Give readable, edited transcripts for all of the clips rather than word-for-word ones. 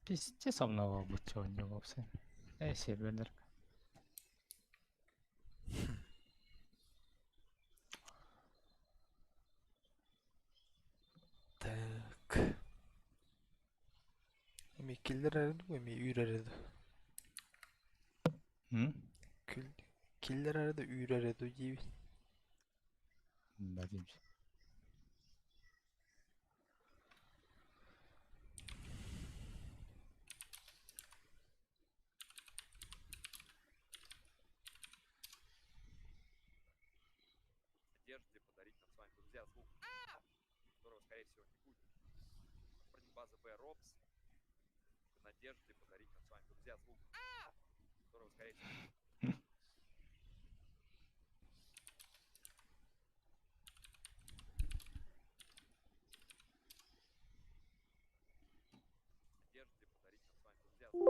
Пиздец обновил у него все. Эй, серверлер. Так. Эми киллэр ду, эми үүрэр ду. Күл киллэр ду, үүрэр ду диибин. Да дейм. Надежде подарить нам с вами, друзья, звук, которого, скорее всего, не будет. База Б Робс. В надежде подарить нам с вами, друзья, звук, которого, скорее всего, не будет. Надежде подарить нам с вами, друзья, звук,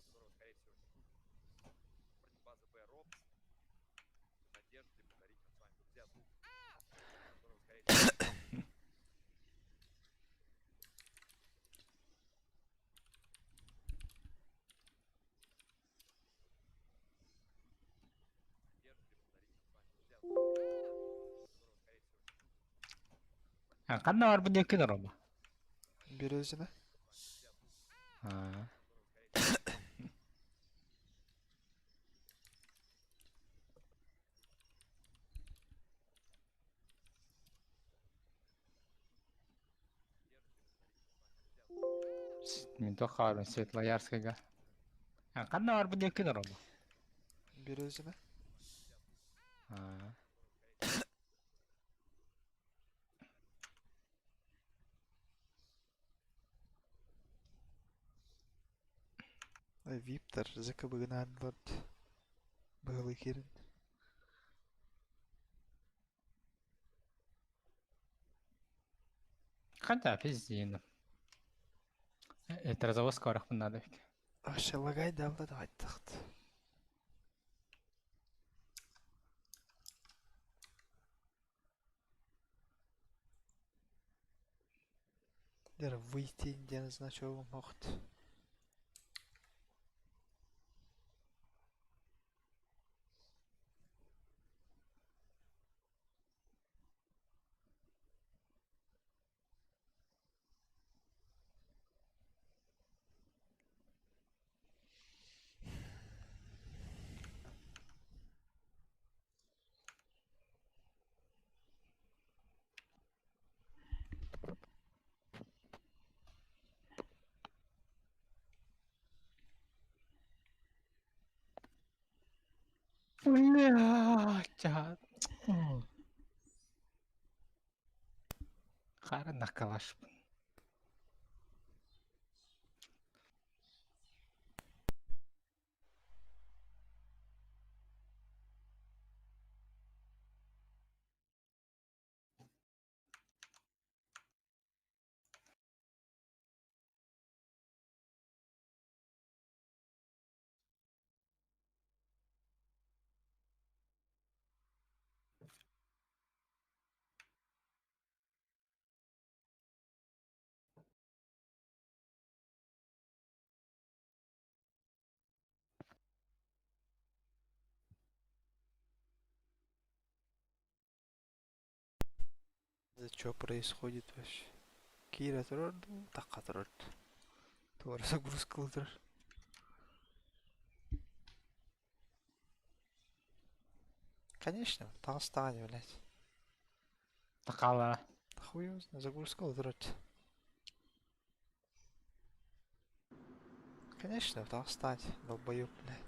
которого, скорее всего, не будет. База Б Робс. В надежде подарить нам с вами, друзья, звук, которого, скорее всего, не будет. Надежде подарить нам с вами, друзья, звук, которого, скорее всего, не будет. Ханна бар бу диэки Рома? Березина. Аа. Мин туох хаалбын Светлоярскайга. Ханна бар бу диэки Рома? Березина. Аа. Виптер ЗКБ-гын быһылы кирин. Хотя пиздин. Это завозка барахпын надо ведь. Вообще лагай давла давай тахт. Дер выйти диэн значогум охт. Блядь, Хара на калаш. За что происходит вообще? Кира турар дуу, такка турар. Туара загрузка турар. Конечно, таҕыстаҕа блядь. Такала. Хуй его знает, загрузка турар. Конечно, таҕыстаать, долбоёб, блядь.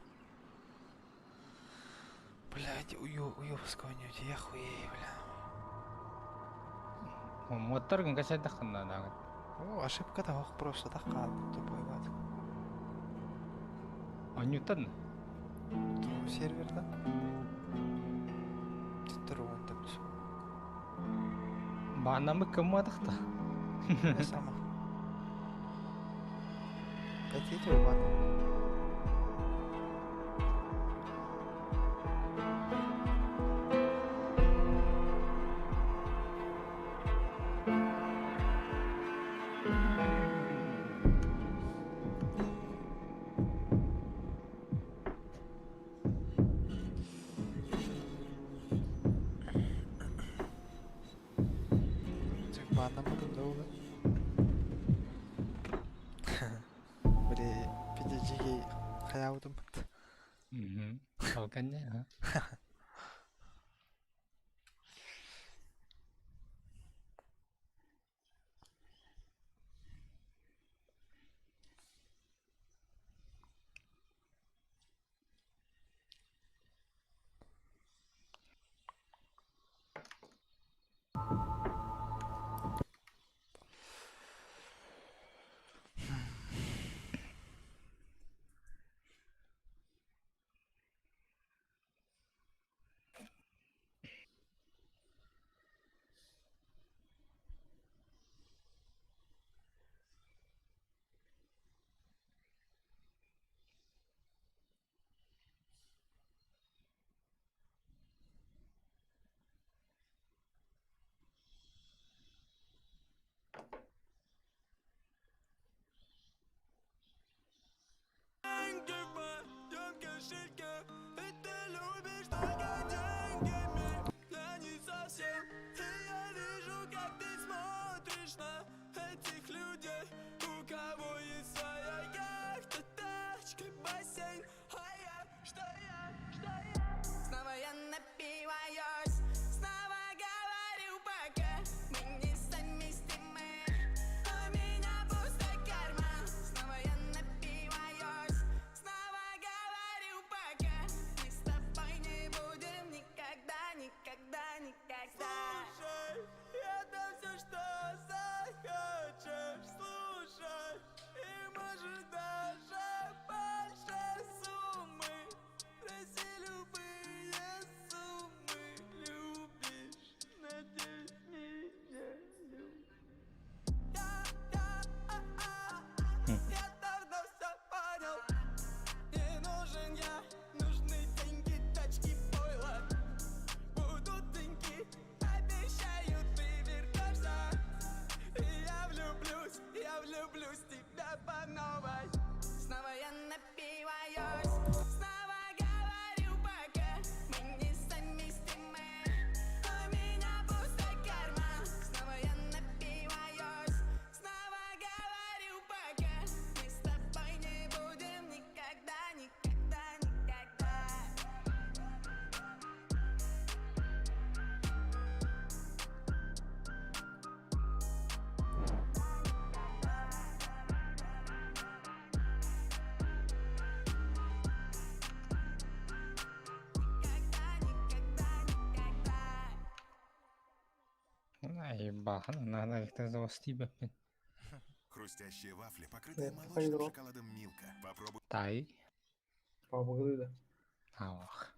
Блядь, уёбского я хуею, бля. Мотор гын надо. О, ошибка того просто так тупой гад. Анютан. То сервер, да? Түттер он деп Баанамы кыммадықта. Я сама. Хотите ладно. буолуо. Били PDG хайаабытым. Ол кэннэ Снова я напиваюсь, снова говорю пока. Мы несовместимы, у меня пустой карман. Снова я напиваюсь, снова говорю пока. Мы с тобой не будем никогда, никогда, никогда. Слушай, я дам все, что захочешь, слушай, и может даже больше суммы. Проси любые суммы, любишь, надеюсь, меня любишь. Я, а, а, я давно все понял, не нужен я, нужны деньги, тачки, пойло. Будут деньги, обещаю, ты вернешься. И я влюблюсь в тебя по новой. Снова я напиваюсь, снова говорю пока. Мы несовместимы, у меня пустой карман. Снова я напиваюсь, снова говорю пока. Мы с тобой не будем никогда, никогда, никогда. Никогда, никогда, никогда. Ебахан, надо их завести бэппин. Хрустящие вафли, покрытые Да, молочным игрок. шоколадом Милка. Попробуй Тай. Павлыда. Ах.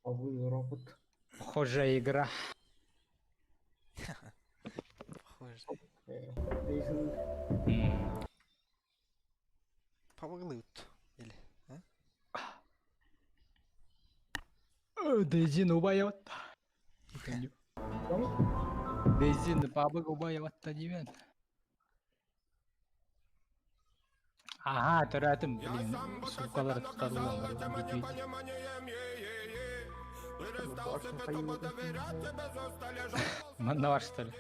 Павлыда робот. Похожая игра. Похоже. Дейсин Помоглют. Или. Дейзин убайот. Дейзин пабык убайот димен. Ага, төрөтүм, блин, сумкалар тутарылган. Манна бар, что ли?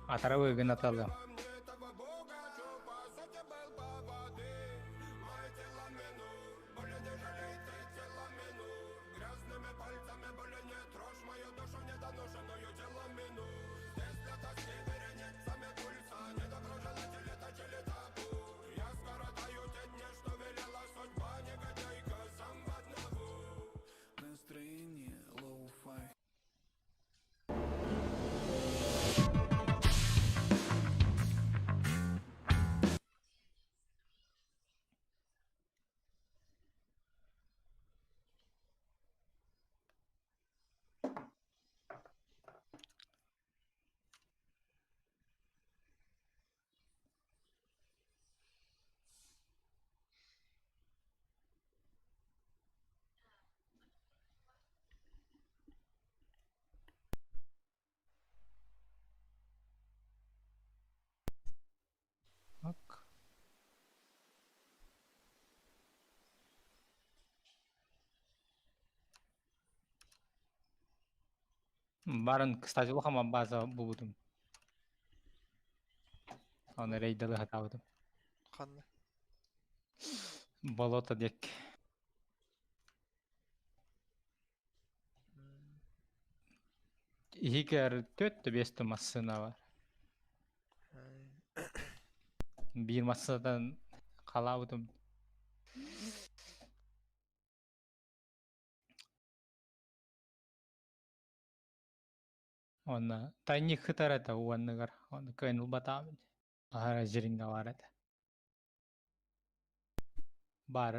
Атарабы гынаталым. Настроение лоу-фай. Барын, кстати, улахан база булбутум. Оны рейдалы хатаабытым. Ханна? Болото диэк. Иһигэр түөрт биэс массыына бар. Биир массыынатан халаабытым. Уонна тайник сытар этэ уонныгар, ону кыайан ылбатаҕым. Аһара дьириҥҥэ баар этэ. Баар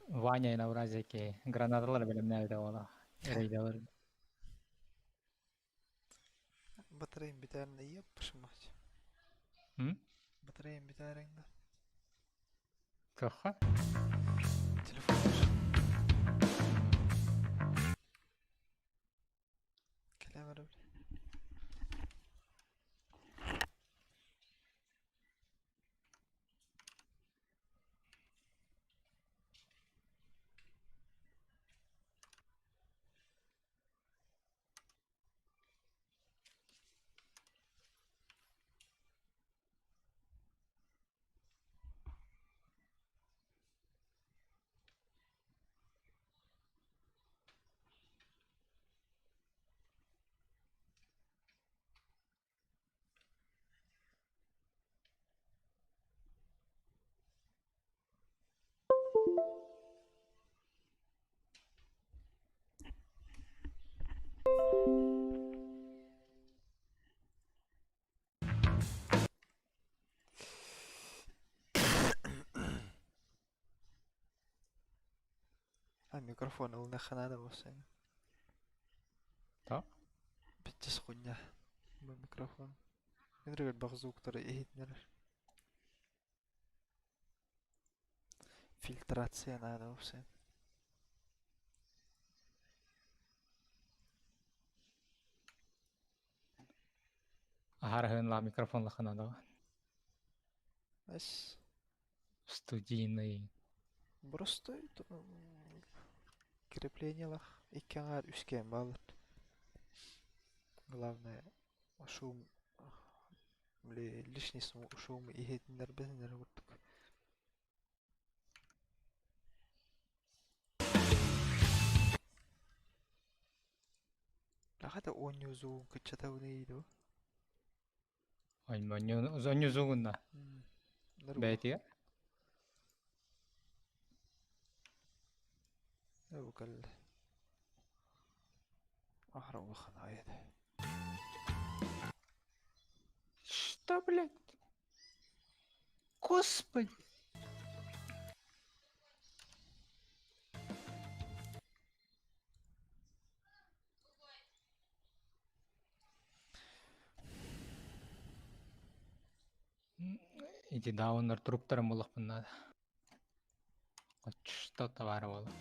Ваня Инавразия киһи гранаталар бэлэмнээбитэ буолла. Рейдалар. Батареям бүтээрин ыйыаппышым мать. М? Батареям бүтээриҥ да. Көххө? Телефон. Кэлэн барабын. А микрофон ылыныахха наада буолсуҥ. То? Биччис хуйня. Бу микрофон. Ынырык элбэх звуктары иһитиннэрэр. Фильтрация наада буолсуҥ. Аһарыһын ла микрофон лахана да. Эс Студийный. Боростой креплениелах икки аҥаар үс кэм бааллар. Главное шум били лишний шум иһитиннэрбэтин эрэ курдук. Хата оонньуу звугун кыччатабын дуо? Онньу зугунна. Бэйэтигэр? Бу кэллэ. Аһара улахан аайы Что, блядь? Господи! Ити дауннар труптарын булуохпун наада. Что товара буолла.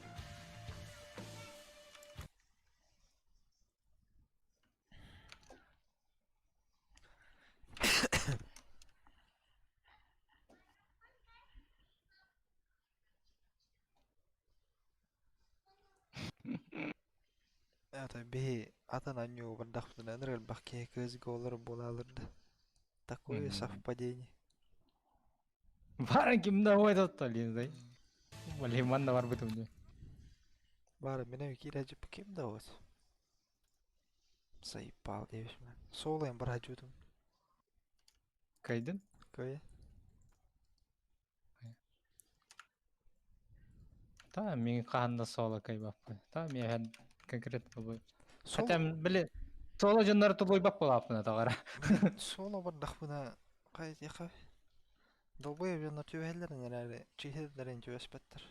Это биһи атын анньуу бардахпытына ынырык элбэх киһи кыыс голлар буолаалырда. Такое совпадение. Бары ким да ой тоттолин Блин, манна барбытым дии. Бары мен киирэ ким да вот. Заебал диэбишмэн. Суолайын бараадьуутум. Кайдын? Кой. Та мин хаһан да соло кайбаппын. Та миэхэн конкретно бу. Хотя били соло дьоннор тулуйбат буолааппына тоҕо Соло бардахпына хайдиэхэ долбоев дьоннор түбэһэллэрин эрээри чиһэллэрин түбэспэттэр.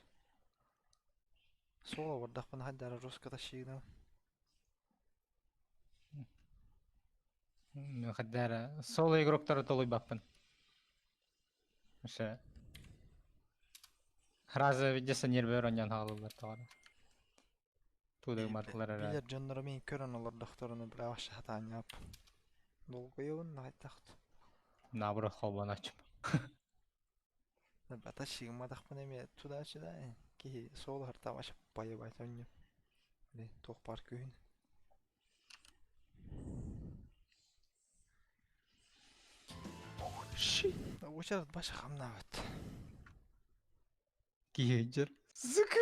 Соло бардахпына хайдара русската шиинам. Хайдара соло игроктары толуйбаппын. Вообще Раза видеса нервер онньон хаалыллар тоҕо. Туудагмартылар эрэ. Билэр дьонноро мин көрөн олордохторуна бля вообще хатаанньаап. Долгуйабын наһайдахт. Наоборот холбоноочум. Бата шыгымматахпын эмиэ туда-сюда киһи суол аһартаабаш поебать онньу. Туох баар күүһүн. Уочарат баша хамнаабат. Киһи Сука!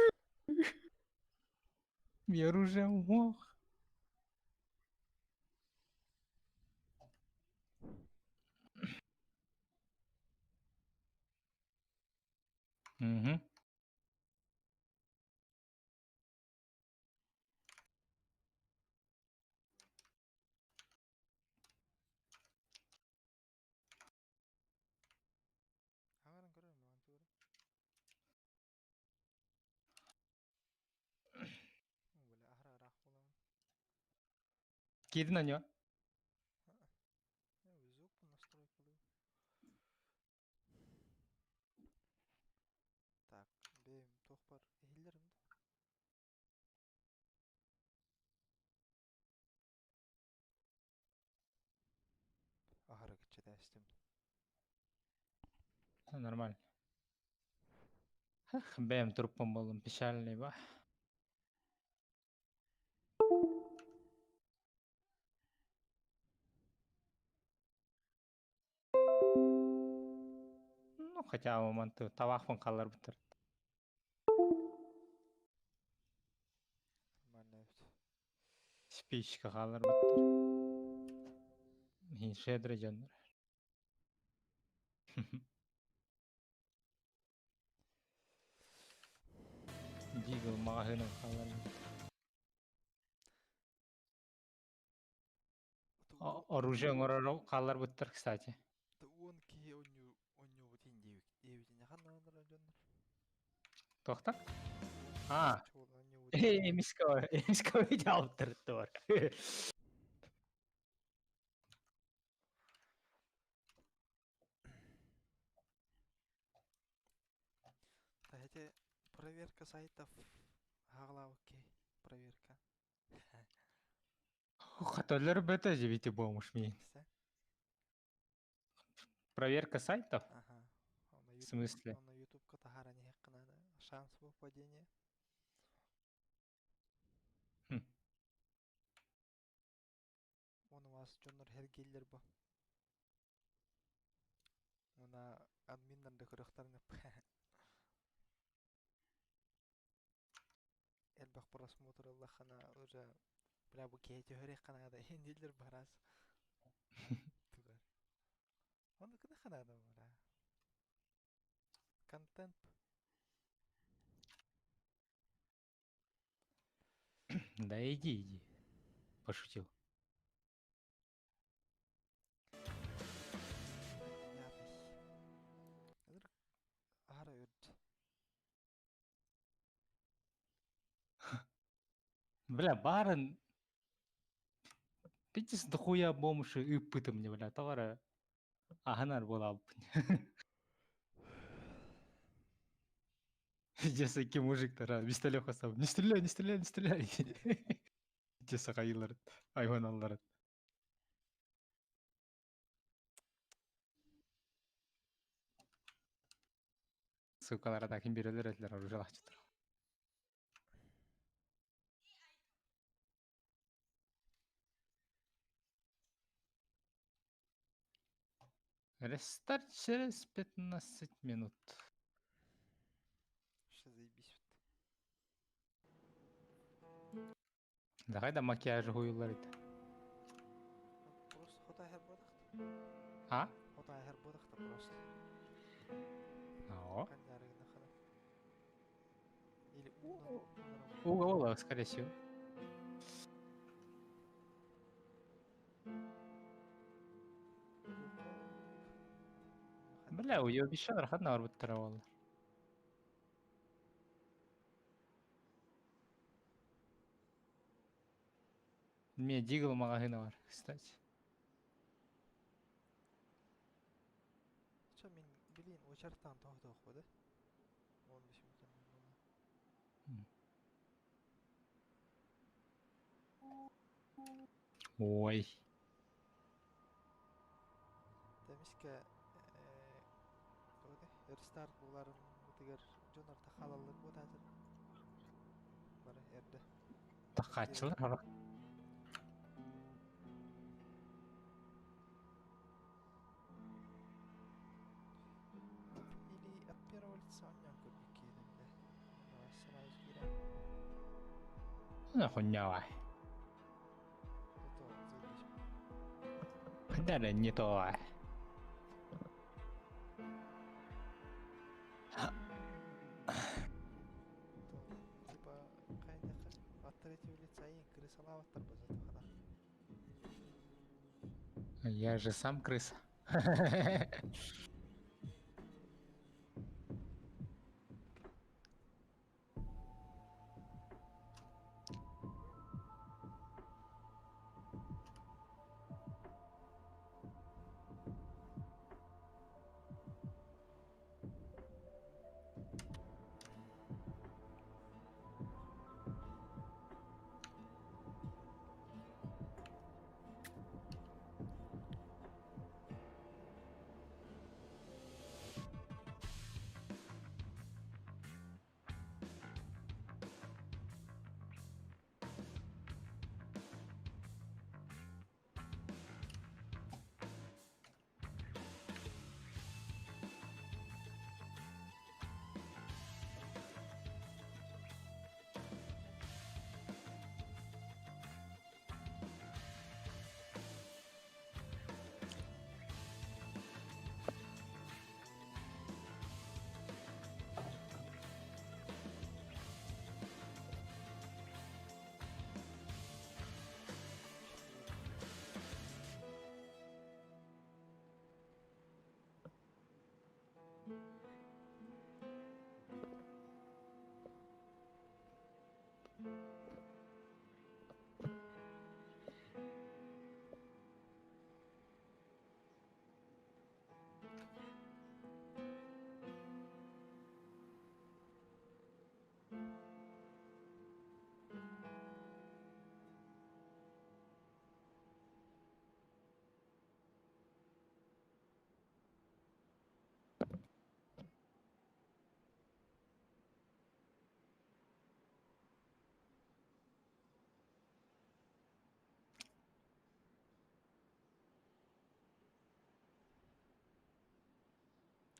Мне оружие мох. Угу. Хаҥаран көрөр маған тугу Бля, аһара ыраах буолаҕын. Киирдин аньо. Звук настройкалыы. Так, бэйэм туох бар иһиллэрим да? Аһара киччэтээстим. Нормально. Бэйэм труппун буоллум печальный ба. Ну, хотя бы манту табахпын қалар бітір. Нормально эбит. Спичка қалар бітір. Хин щедрый дьоннор. Дигл маҕаһыынан хаалар. Оружие оҥорор хаалар буттар, кстати. Уон киһи онньуубутин диэбитин ханнааннар дьоннор. Туохтар? А, эмискэ эмискэ видео туор. Эти проверка сайтов хаҕалаабыккей проверка. Хотоллар бөтө жибити бомуш мин. Проверка сайтов? Ага. В смысле? На ютубка таһааран иһиэххэ наада. Шанс выпадения. Хм. Уонна вас дьоннор сэргииллэр бу. Уонна админнар да көрүөхтэрин элбэх просмотр ыллаххына уже бля бу киһи түһэриэххэ наада дииллэр бараас. Тугар. Онно гыныахха наада бля. Контент. Да иди, иди. Пошутил. Девятый. Аһара үрд. Бля, барон. Пиздец дохуя бомж ыыппытым мне, бля, товара. Аһынар буолаабыппын. Пиздец, икки мужиктара пистолет хасап. Не стреляй, не стреляй, не стреляй. Дьэ сахайылар, айваналлар. Сукалара так берелер этилер оружиялааччылар. Рестарт через 15 минут. Вообще заебись. Давай да макияж хуйлар ит. Просто хотай буолахта. А? Хотай буолахта просто. О. Или Уголок, скорее всего. Бля, уебища рахат барбыттара буолла. Мне Дигл маҕаһыына бар, кстати. Ча мин билин очартан тоһдоох да? 15 минут буолла. Ой. Тэмискэ рестарт буоларын бытыгар дьон тахалаллар буотаатыр. Бары эрдэ. Тахааччылар харах. Полная хуйня. Не то, заебись. Хотя не то. То, типа, хайдах от третьего лица и крысалаваттар базат хана. Я же сам крыса.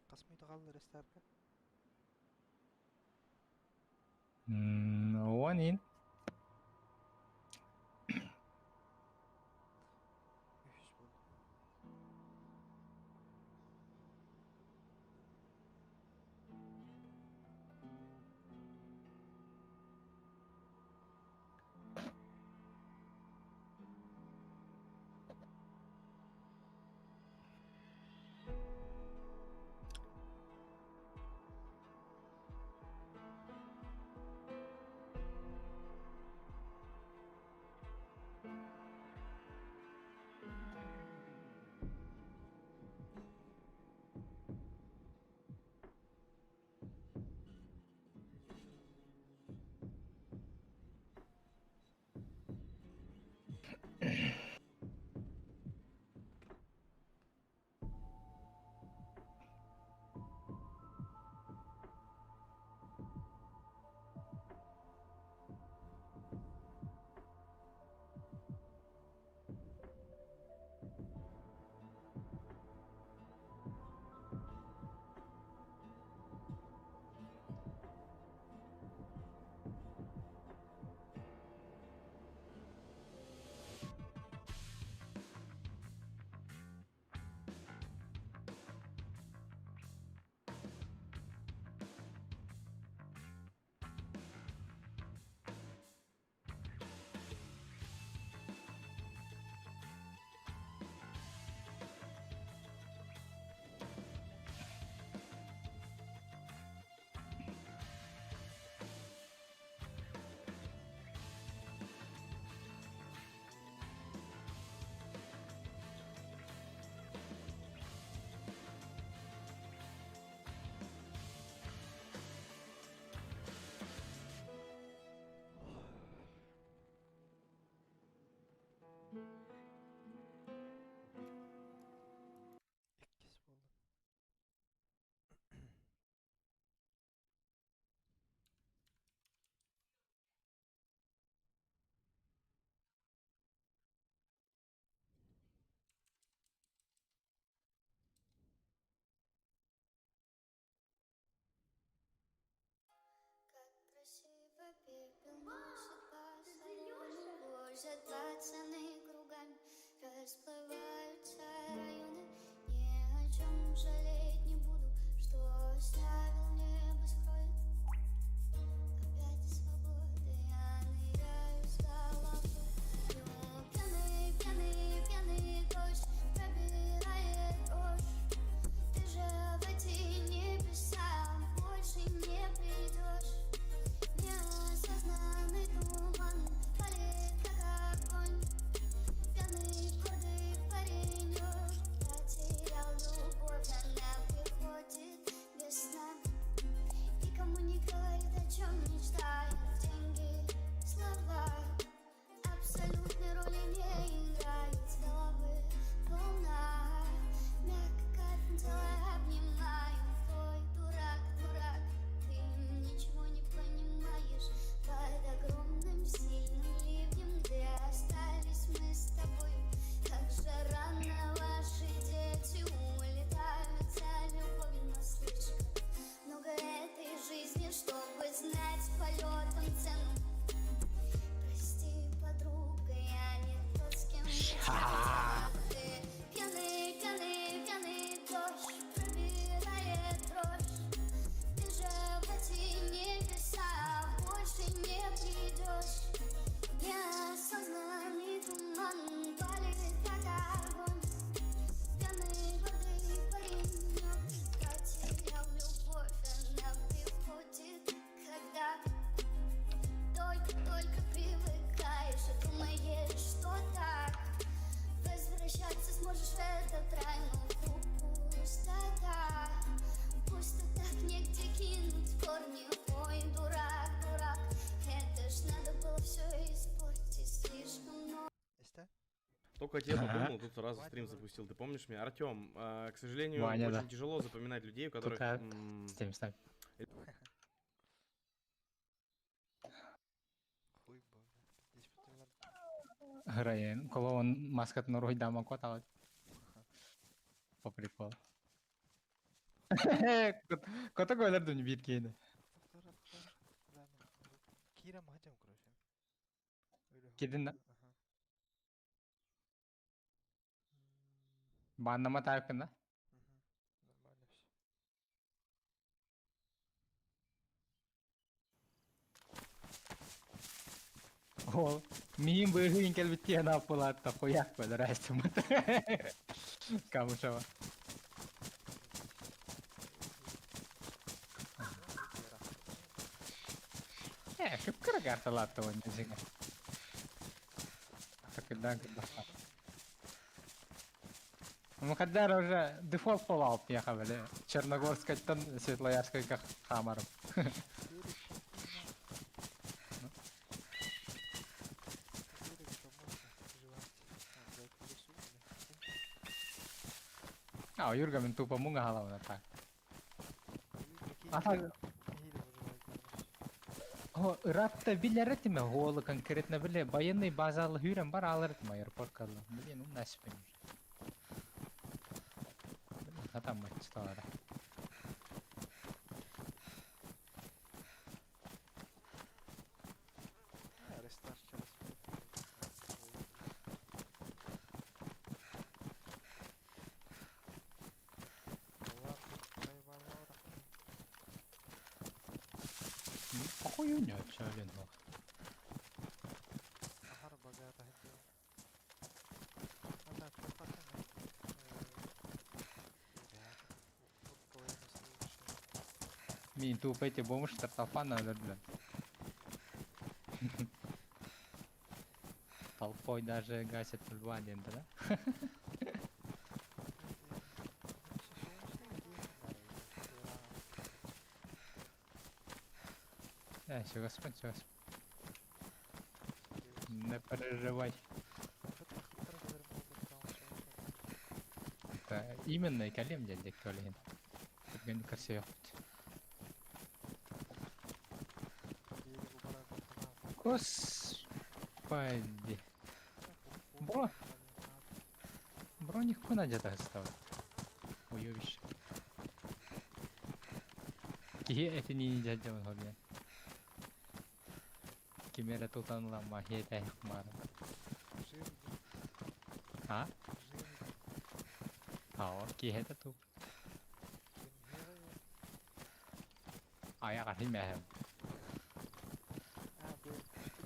Хас мүнүүтэ хаалла рестарка? 10 ин. Үһүс буолла. Кружат пацаны кругами, расплываются районы. Ни о чем жалеть не буду, что оставил небоскрой. Опять свободы я ныряю с головой. Но пьяный, пьяный, пьяный дождь пробирает дрожь. Ты же в эти небеса больше не придешь. Неосознанный туман палит, как огонь. Пьяный, гордый паренек потерял любовь, она приходит весна. Никому не говорит, о чем мечтает. Деньги, слова абсолютной роли не играет. С головы волна мягко кайфом тело обнимаю. Ой, дурак, дурак, ты ничего не понимаешь. Под огромным сильным ливнем, где остались мы с тобой. Как же рано ваши дети улетают за любовью, но слишком много этой жизни, чтобы знать полетом цену. Прости, подруга, я не тот, с кем мечтала ты. Пьяный, пьяный, пьяный дождь пробирает дрожь. Ты же в эти небеса больше не придешь. Неосознанный туман палит, как огонь. Пьяный, гордый паренек потерял любовь, она приходит, когда только-только привыкаешь и думаешь, что так возвращаться сможешь в этот рай, но вдруг пустота, пусто так негде кинуть корни. Ой, дурак, дурак, это ж надо было все испортить слишком много. Истэ? Только тебе Ага. подумал, тут сразу стрим запустил. Ты помнишь меня? Артем, к сожалению, Ваня, очень да. тяжело запоминать людей, у которых... Тут с тем с нами. Хуй бы, блядь. Здесь вот Грає, коли он маскат на дама котала. По приколу. Кото голер дун бит кейді. Кира махачам, короче. Кидин да? Ага. Баннама тайпын да? Мгм. Нормально все. Ол, миин быһыын кэлбиттиэн аппылаатта хуяк бөлөр астымыт. Камышева. Шүккүрэ карталаатта уонна дьиҥэ. Такыдан кырбахта. Мухаддар уже дефолт полал пьяха били. Черногорскайтан Светлоярскайга хаамарым. А, Юрга мин тупо муҥа халабына так. А так О, ыраатта билэр этим, голы конкретно биле, военный базалы хүрен бар алар этим аэропортка. Блин, ну наспен уже. Блин, а там мать стала. Похуй не отчален. Мин тупо эти бомж тартафана бля. Толпой даже гасят льва, да? Все, Господь, все, Господь. Не переживай. Это именно и колем дядя Колин. Красиво. Господи. Бро. Броник куда где-то оставил. Уёбище. Кие это не дядя он. Кими эрэ тутан ылан хиэтээх маары. Жирный, А? жирный. Ао, киһэтэ туп. Кимһиэҕэ Аяҕа химэһэм. А, бу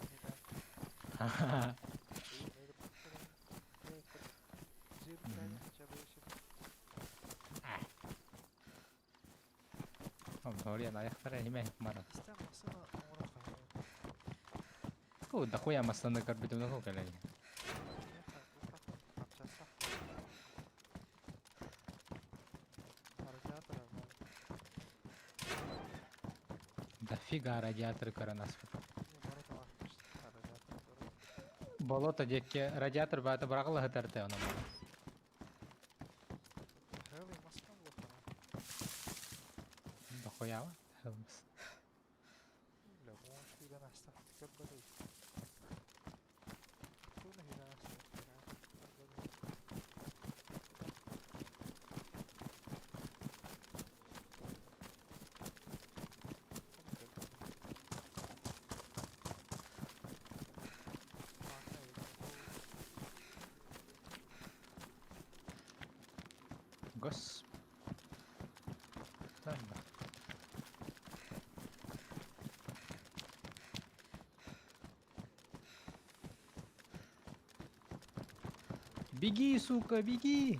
не так. Онториан аяхтара химэһ мара. Ку дохуя массаны көрбүтүм да кэлэн. Дофига радиатор көрөн аспыт. Болото диэкки радиатор баата быраҕылла сытар тэ онон. Дохуява? Гос. Беги, сука, беги!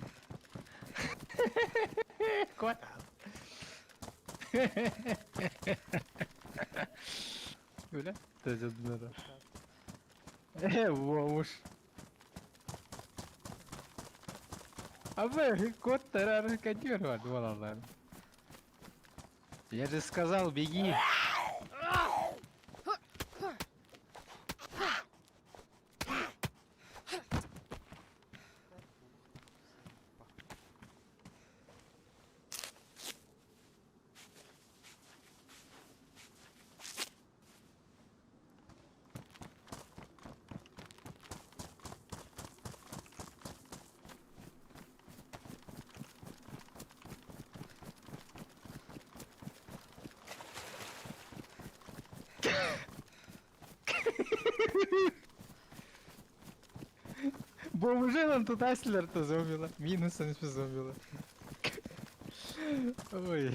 Кот. Бля, Э, уж. А вы, кот тарар. Я же сказал, беги. Бомжи тут Аслер-то зомбила. Минусом зомбила. Ой.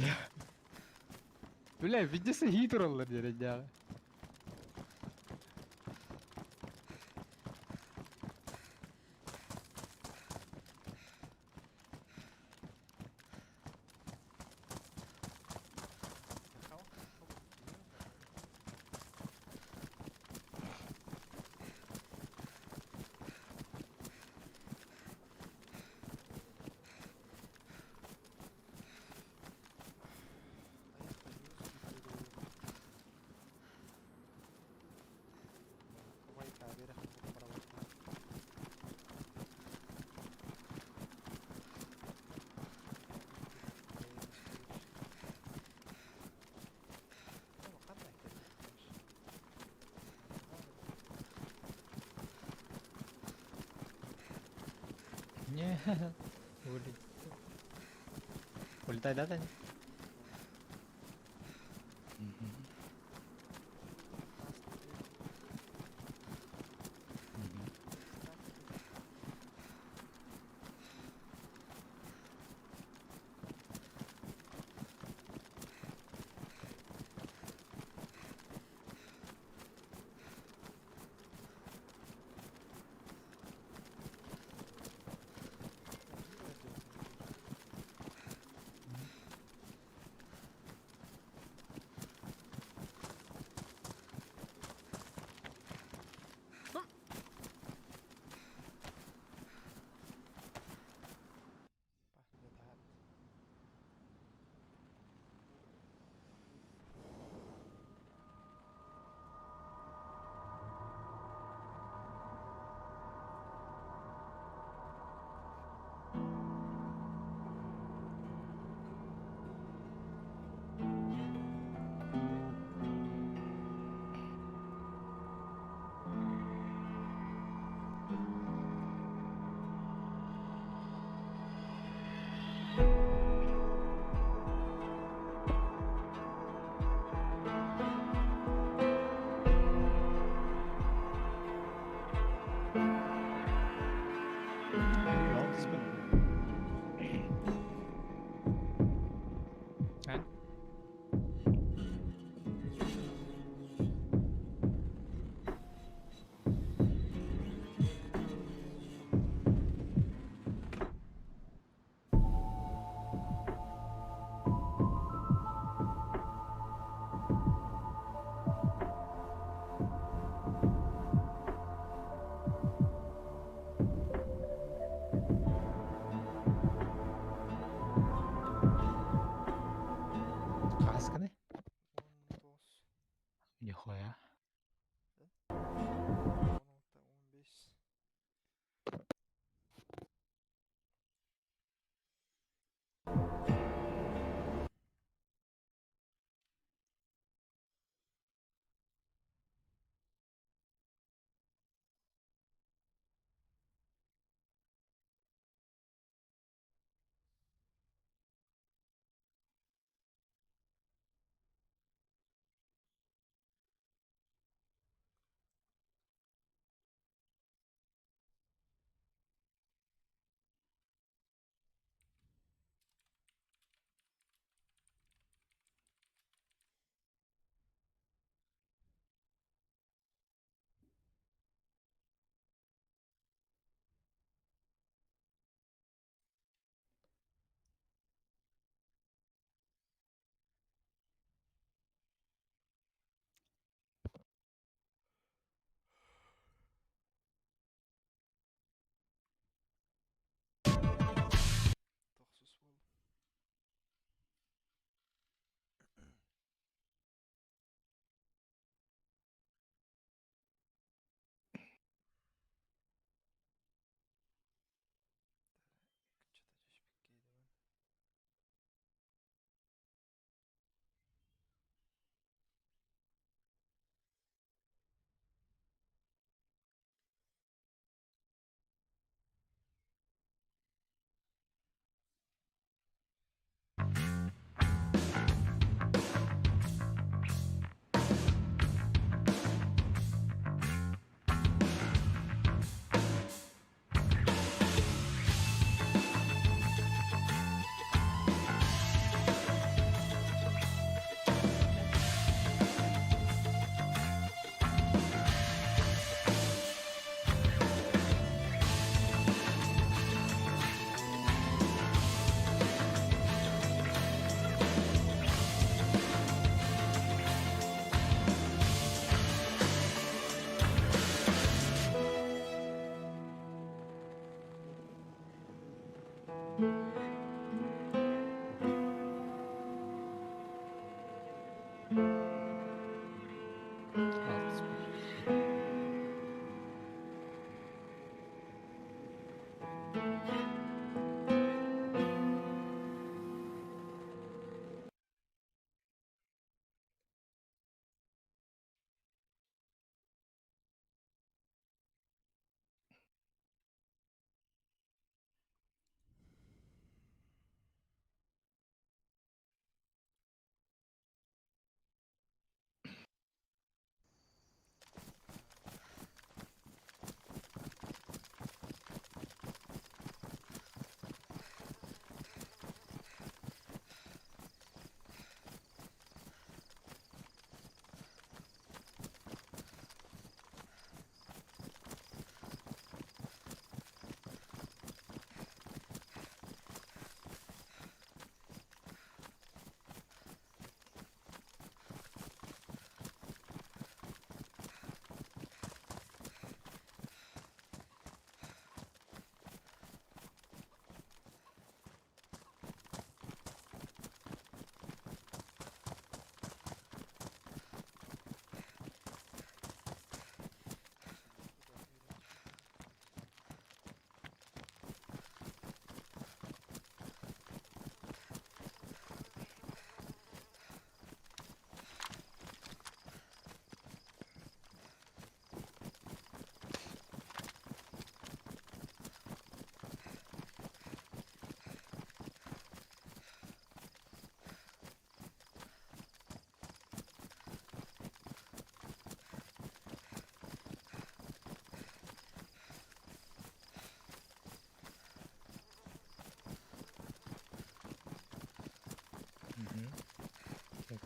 Бля, видите, хитроллар деревня. Не, улет. Улетай, да, Таня? Мгм. Мгм.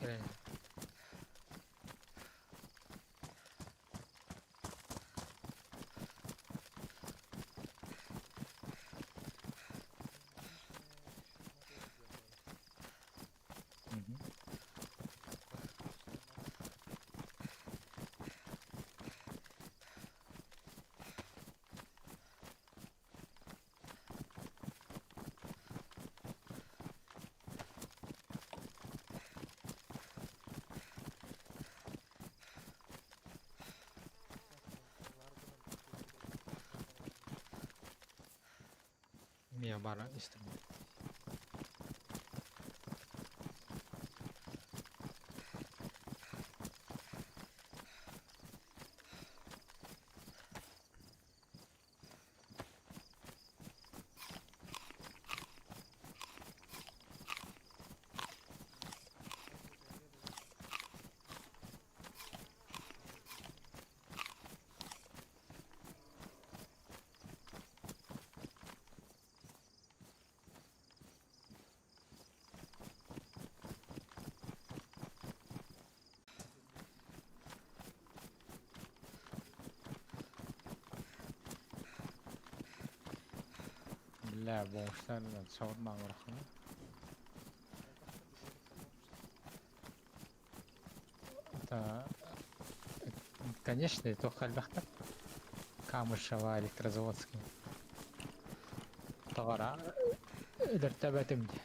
Кэлэн. Эмиэ бара истим. Бля, бомжтарынан шаурма оҥороххуна. Это, конечно, туох элбэхтэр. Камышева, Электрозаводский. Тоҕо өлөртөөбөтүм дии.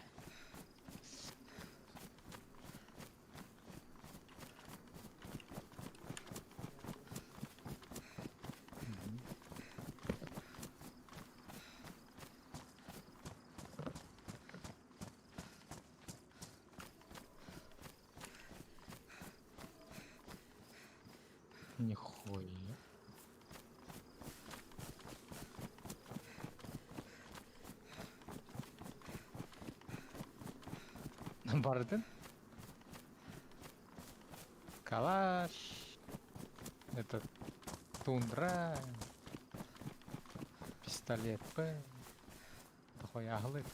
Нихуя. Бардын? Калаш. Это тундра. Пистолет П. Дохуя аһылык.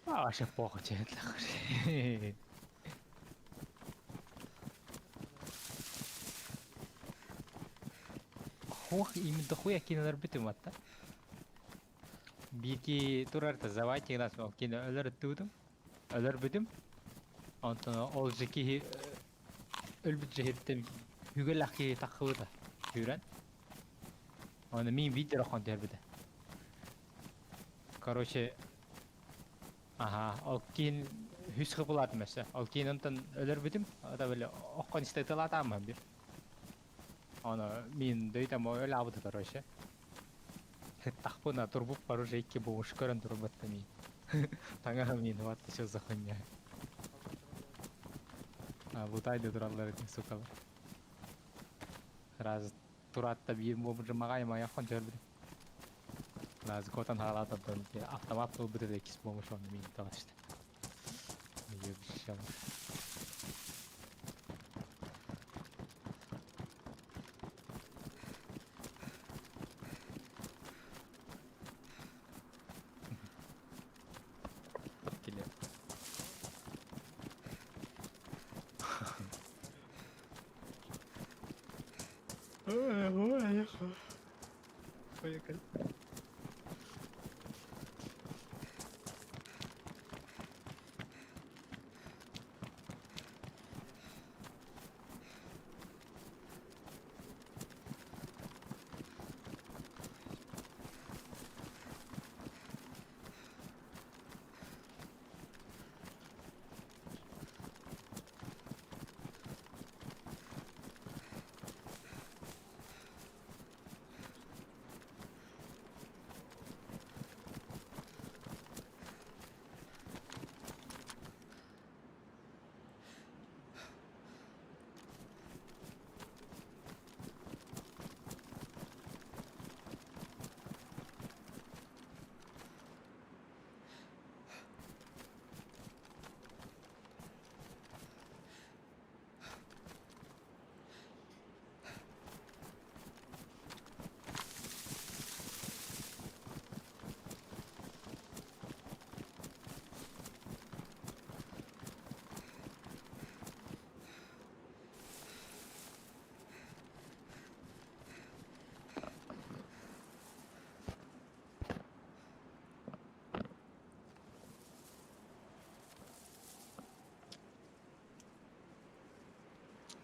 А, вообще похуй тебе нахуй. Хух, им дохуя кинолар бүтүм атта. Биирки турар давайте нас ол кино өлөр өттүбүтүм. Өлөрбүтүм. Онтон ол же киһи өлбүт жэһиттэн үгэл киһи таххыбыта. Сүүрэн. Оны мин видео хон түһэрбитэ. Короче, аһаа, ол киин үс хыпылаатым өссө. Ол киин онтон өлөрбүтүм, ата били окко истэтэлаатааммын бир. Ону мин дөйтөм өл аабыта короче. Тахпына турбуппар уже икки бомж көрөн турбатта мин. Таҥаһым мин вот что за хуйня. А, лутайды тураллар этин сукалар. Раз туратта биир бомжы маҕай майахон көрбүтүм. Раз котан хаалаатан автомат ылбыт этэ иккис бомж онно мин талашты. Ебища. Килиэп. Поехали.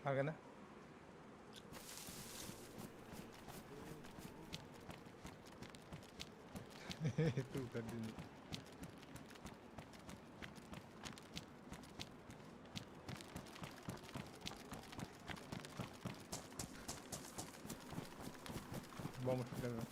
Агана. Туу көрдүн. Бомж билемем.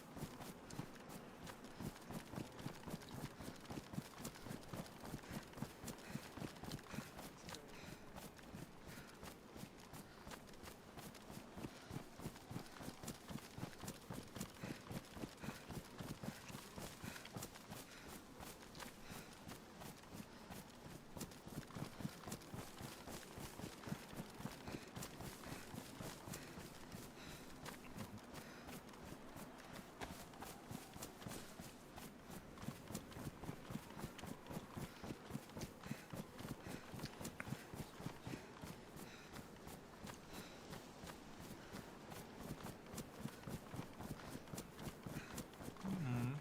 М.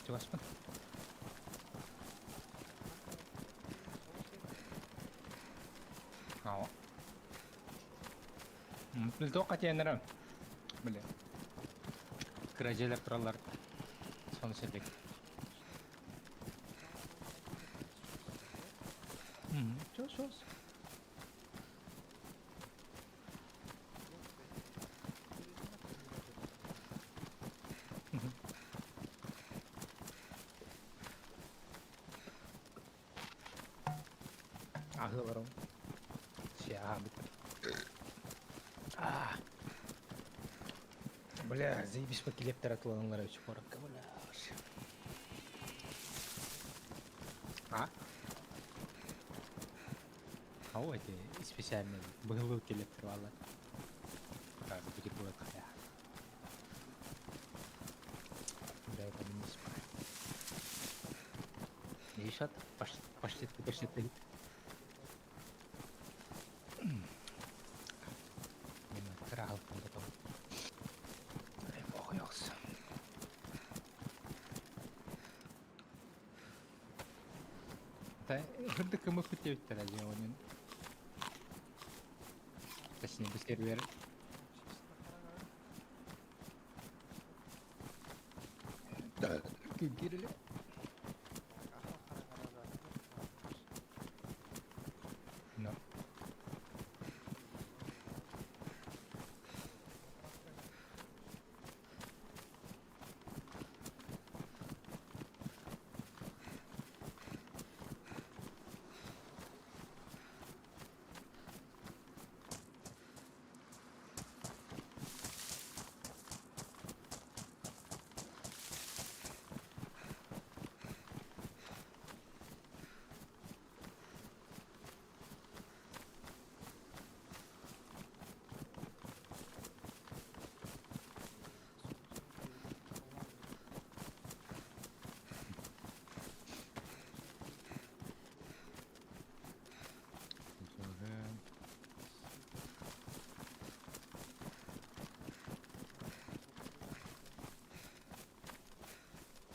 Чугаспын. Aa. Туохха тиэннэрэ? Били. Кыра дьиэлэр тураллар. Сону сирдик. Чос-чос. Аһыларым. Сиаһаабыт. А. Бля, заебись по килептер атыланылар үчү куоракка, бля. А? А эти специальные быһылы килептер баалар. Бигир буолар хайа. Бля, это не спай. Ишат, пошли, пошли, ты. Мен кыраһалпын потом. Ай, похуй окс. Та хырдык кымы күтебиттер әле онын. Точнее, бу сервер кирили. Но.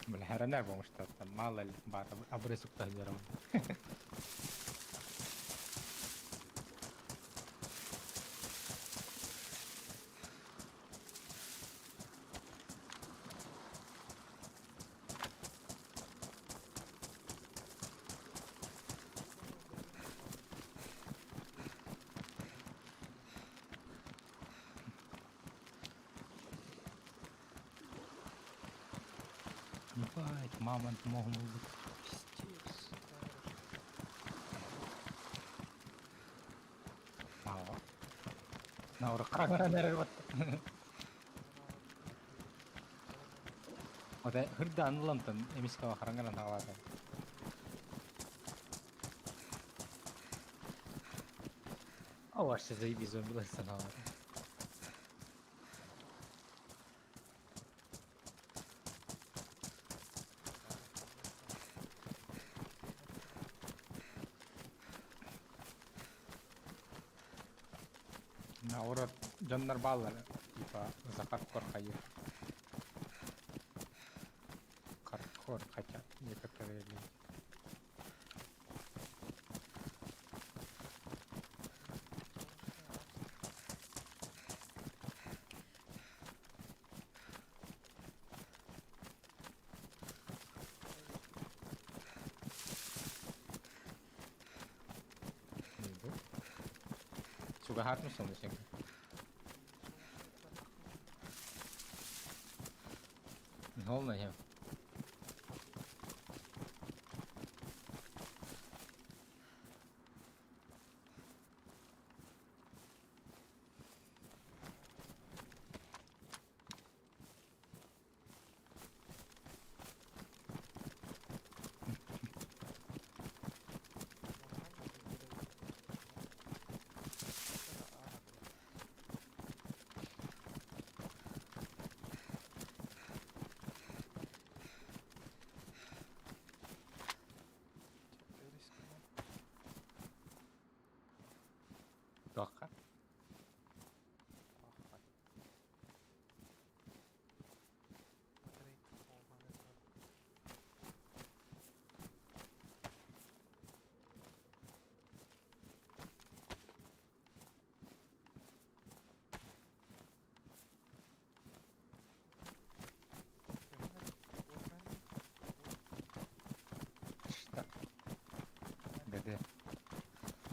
Бля, херенер потому там мало ли бар обрезок тагером. Ебать, мамонт мог быть. Пиздец. Мало. На ура вот. Ота хырдан лантан эмискава харанган тагалата. А вообще заебись зомби саналар. На ура дьоннор бааллар типа за хардкор хайыр. Хардкор хотят некоторые люди. Чугаһаат мусун син. Холна хем.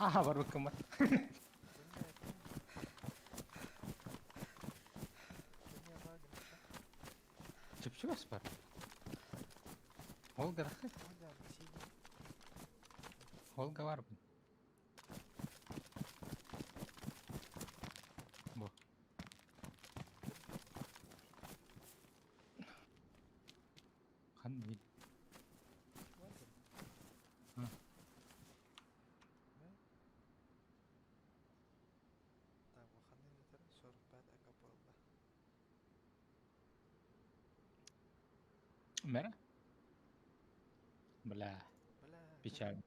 Аха барбыккын бар. Чүпчүгас бар. Ол гырахы. Холга барбын. Бу. Хан Мэрэ? Бля. Печально.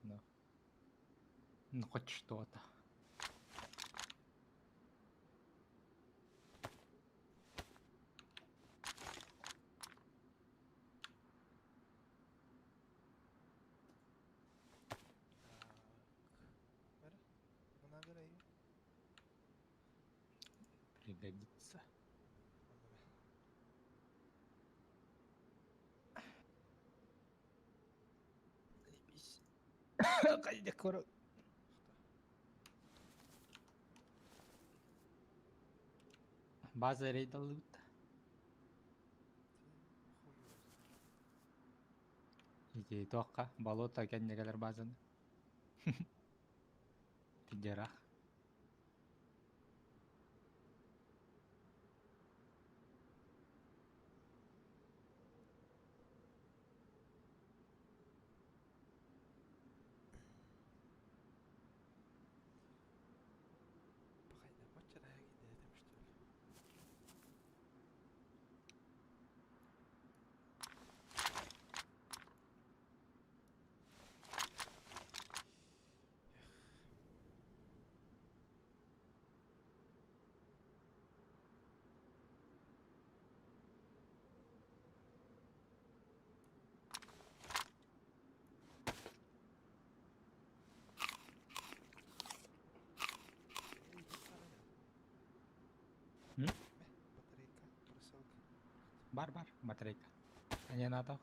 Ну. Ну хоть что-то. Пригодится. Заебись. База рейдалыбыт. Ити туохха болото кэннэ кэлэр базаны. Тидерах. Бар бар батарейка. А надо.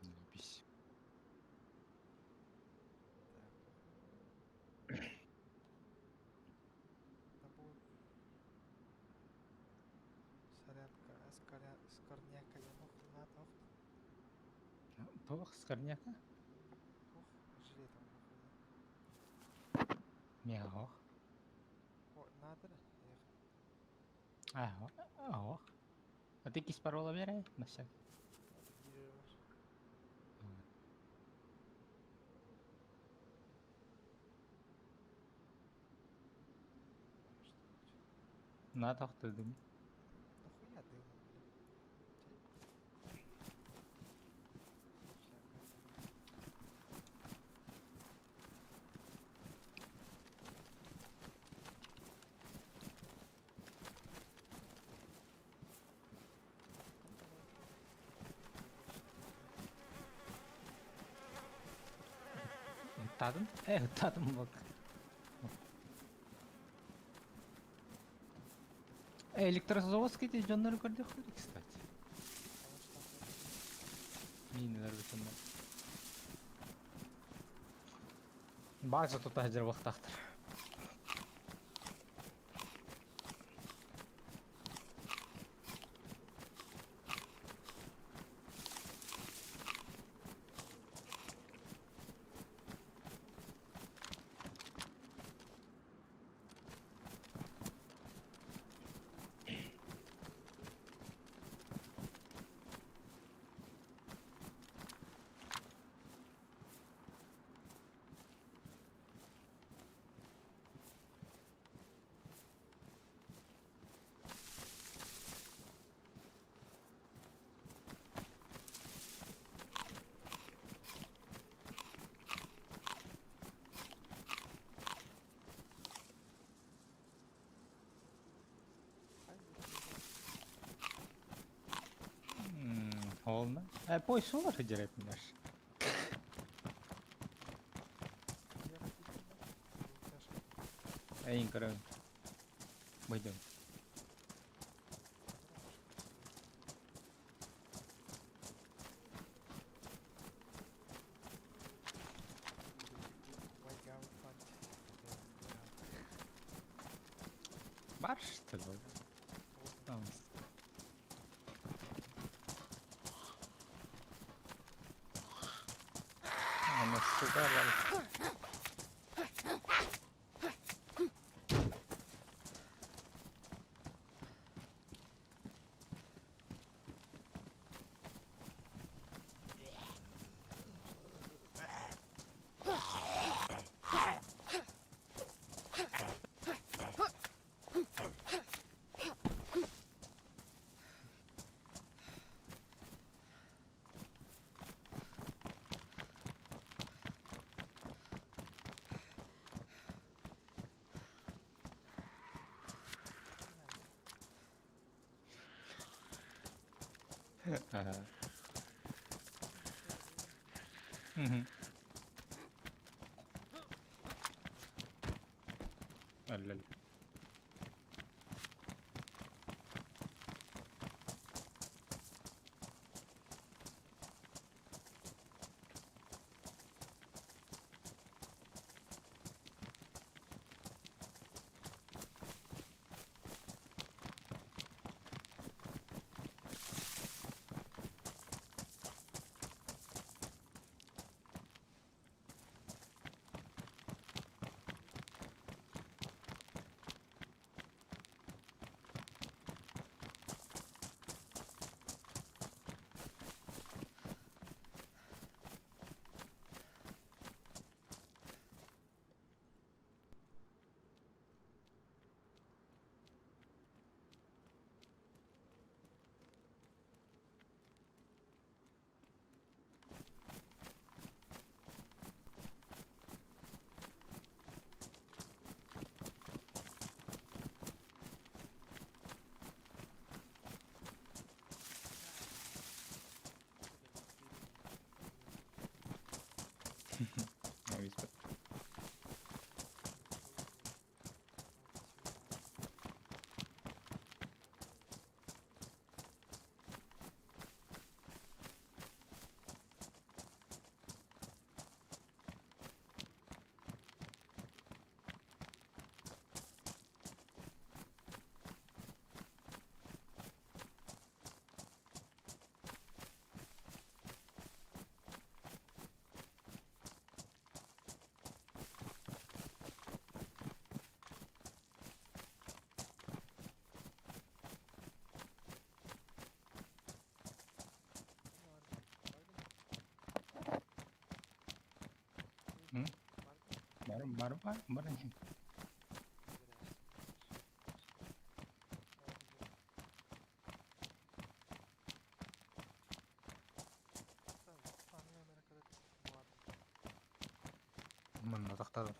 Заебись. Туох скорняка? Миох. Ах, А ты кис парола бере? На всякий. На тохтудум. Ыттадым? Э, ыттадым бак. Электрозаводский дьоннору көрдөхпүт, кстати. Минилер бүтүннэр. База тута сылдьар Холодно. Пой суолар сылдьар эбиппин Эйин көрөбүн. Быйдым. Бар что ли? Там. Аны сюда бар. Ага. Мгм. Аллал. Навис. Бар бар бар бар. Манна тахтадым.